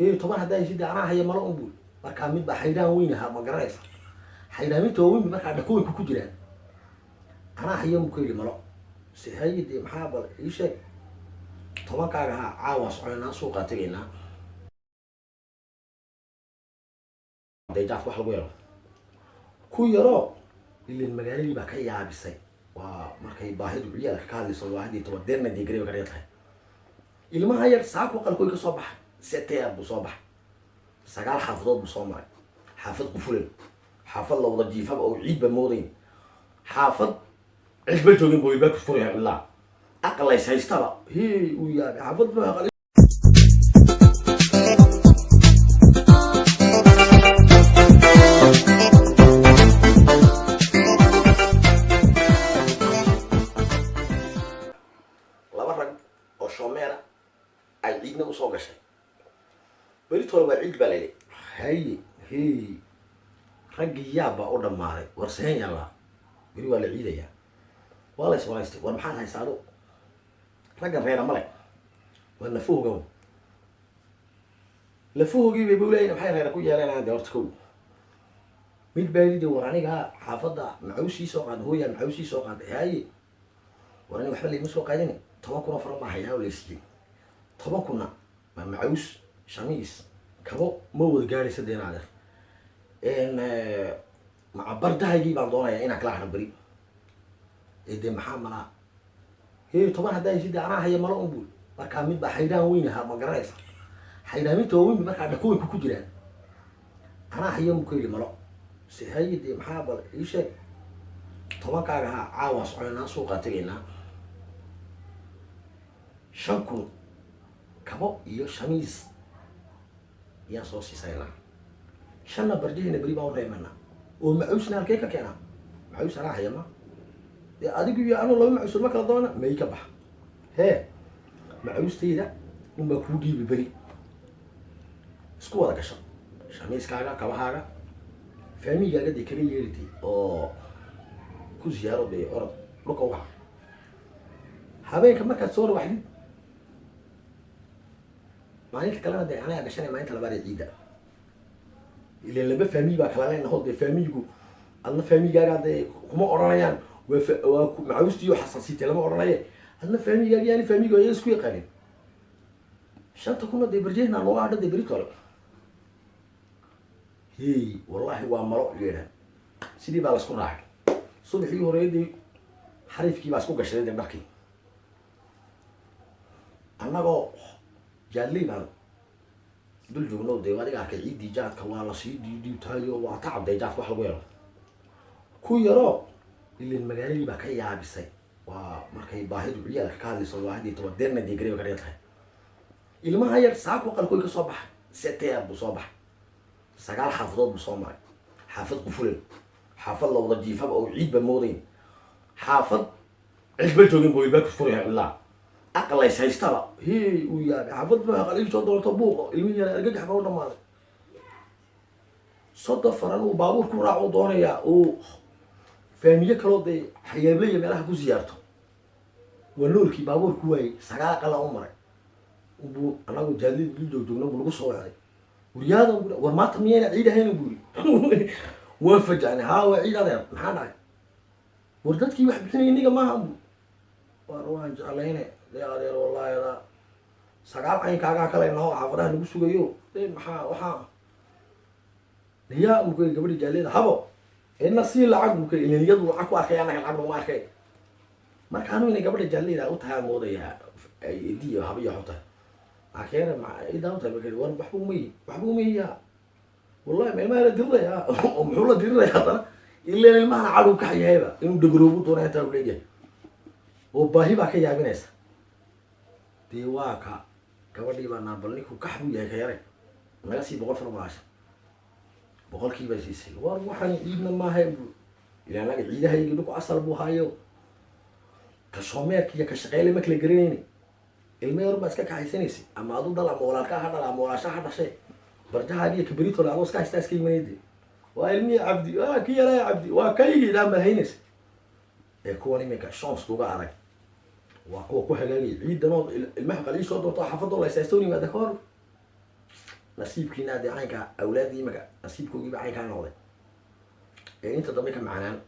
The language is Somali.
Hee, 10 haddaa heshid, anaa haya malo un buul. Markaa mid baa xayraan weyn ahaa, ma garanaysa? Xayraaminta waaweyn ba markaa dhakooyinka ku jiraan. Anaa haya buu ka yidhi malo. Se haye dee, maxaa bal ii sheeg? 10kaaga haa, caawaan soconaynaa, suuqaan tegaynaa. Dee jaadka wax lagu yaro ku yaroo ilan magaaladii baa ka yaabisay. Waa markay baahidu ciyaalka ka hadlayso, waa haddii toban deerna dee gareba ka dhigan tahay. Ilmaha yar saaku qalkoy ka soo baxay, seteer buu soo baxay, 9 xaafadood buu soo maray. Xaafad qufulan, xaafad la wada jiifaba oo ciidba moodayn, xaafad cidba joogin buu ilbaabku furaya, ilaa aqalays haystaba. Hee, uu yaabay xaafad buu aqal. Laba rag oo shoomeera ay ciidna usoo gashay. Beritoole waa ciid baa layidhi. Haye, hey, raggii yaab baa u dhammaaday. War seen yallaa, beri waa la ciidayaa. Waa la iswaraystay. War maxaad haysaa adu? Raggan reera male, waa lafahogan. Lafahoogii bay bawlaayna, maxay reera ku yeelanayaan? Dee horta kow mid baa yidhi, war aniga xaafadda macawsii soo qaaday, hooyaa macawsii soo qaaday. Haye, war aniga waxba layma soo qaadin, 10,000 oo faran baa hayaa oo laysiiyey. 10,000-na ma macaws, shamiis, kabo ma wada gaadhaysa. Dee naadeer macabardahaygii baan doonayaa inaan kala hadho beri. Ee dee maxaa malaa? Hee, 10 haddaa heshid, anaa haya malo un buul. Markaa mid baa xayraan weyn ahaa, ma garanaysa? Xayraaminta waaweyn ba markaa dhakooyinka ku jiraan. Anaa haya buu ka yidhi malo. Se haye dee, maxaa bal ii sheeg? 10kaaga haa, caawaan soconaynaa, suuqaan tegaynaa. 5,000 kabo iyo shamiis ayaan soo siisaynaa, shanna barjahayna beri baan u reemanaa. Oo macawsna halkee ka keenaa? Macaws anaa haya ma. Dee adigu iyo anuu laba macaws ma kala doona, may ka bax. Hee, macawstayda unbaa kuu dhiibi, beri isku wada gasho shamiiskaaga, kabahaaga, faamigaaga dee kaga yeeritay oo ku ziyaaro. Dee orod dhulka ukaca habeenka markaad soo rawaxdid, maalinta kalena dee anagaa gashanay, maalinta labaad ee ciidda. Ilan laba faamiy baa kala leenaho. Dee faamiyigu adna faamigaaga dee kuma odhanayaan waa waa macawistiyo xasansiitay lama odhanaye. Adna faamigaaga yaani faamiga ayaa isku yaqaanin. 5ta kunna dee barjehna nooga hadha dee beritole. Hey, wallahi waa malo yeedha. Sidii baa laisku raacay. Subaxii horeedii xariifkii baa isku gashaday dee dharkii. Annagoo jaadley baan dul joogno, dee adiga arkay ciiddii jaadka waa lasii dhiidhiibtaayo, waa tacab. Dee jaadka wax lagu yaro ku yaroo ilan magaaladii baa ka yaabisay. Waa markay baahidu ciyaalka ka hadlayso, waa haddii toban deerna dee gareba ka dhigan tahay. Ilmaha yar saaku qalkoy ka soo baxay, seteer buu soo baxay, 9 xaafadood buu soo maray. Xaafad qufulan, xaafad la wada jiifaba oo ciidba moodayn, xaafad cidba joogin buu ilbaabku furaya, ilaa aqalays haystaba. Hee, uu yaabay xaafad baa aqal soo doonto buuqo. Ilmihii yara argagax baa u dhamaaday. 30 faran uu baabuur ku raaco doonayaa uu faamiye kaloo dee xayaablaya meelaha ku siyaarto. Waa noolkii baabuur ku waayey, 9 aqala u maray. Buu anagu jaadlid dul joog joogno buu lagu soo wacday. Waryaada, war maanta miyayna ciid ahayn? Buu yiri. Waa fajacnay. Haa, waa ciid adeer, maxaa dhacay? War dadkii wax bixinaya iniga maaha bu. War waan jeclayne dee adeer, wallahi adaa 9 caynkaagaa kale naho xaafadaha nagu sugayo. De maxaa waxaa niyaa muka gabadhi jaaliyada habo ina sii lacag muka ilan iyadu lacag ku arkay, annaga lacag naguma arkay. Marka anu inay gabadha jaaliyada u tahay moodayaa, ay idiyo haba iyo tahay akeena ma idaa u tahay. Marka war waxba uma waxba uma yiyaa, wallahi ma ilmaha la diriraya oo muxuu la diriraya haddana? Ilan ilmahana caduu ka yahayba inuu dhagaroobu doona intaa u leegyahay oo baahi baa ka yaabinaysa. Dee waa ka gabadhii baa naabal ninku kax buu yahay ka yaray, naga sii 100 far maasha. 100kii baa siisay. War waxaan ciidna maaha bu ilaa anaga ciidahaygi dhulku asal buu hayo. Ka shoomeerka iyo ka shaqeyle ma kala garanayni. Ilmo yar baa iska kaxaysanaysay, ama adu dhal ama walaalkaa ha dhal ama walaasha ha dhashay, barjahaaga iyo kaberitole adoo iska haystaa iska imanayde. Waa ilmihii Cabdi, waa kii yaraya Cabdi, waa kaygii dhaan baad haynaysa. Ee kuwan iminka shonskuga adag waa kuwa ku hagaagaya ciidanoo ilmaha qalii soo doonto xaafadoo la isaystoon yimaada ka hor. Nasiibkiina dee caynkaa, awlaaddii imaka nasiibkoogiiba caynkaa noqday ee inta dambe ka macanaan.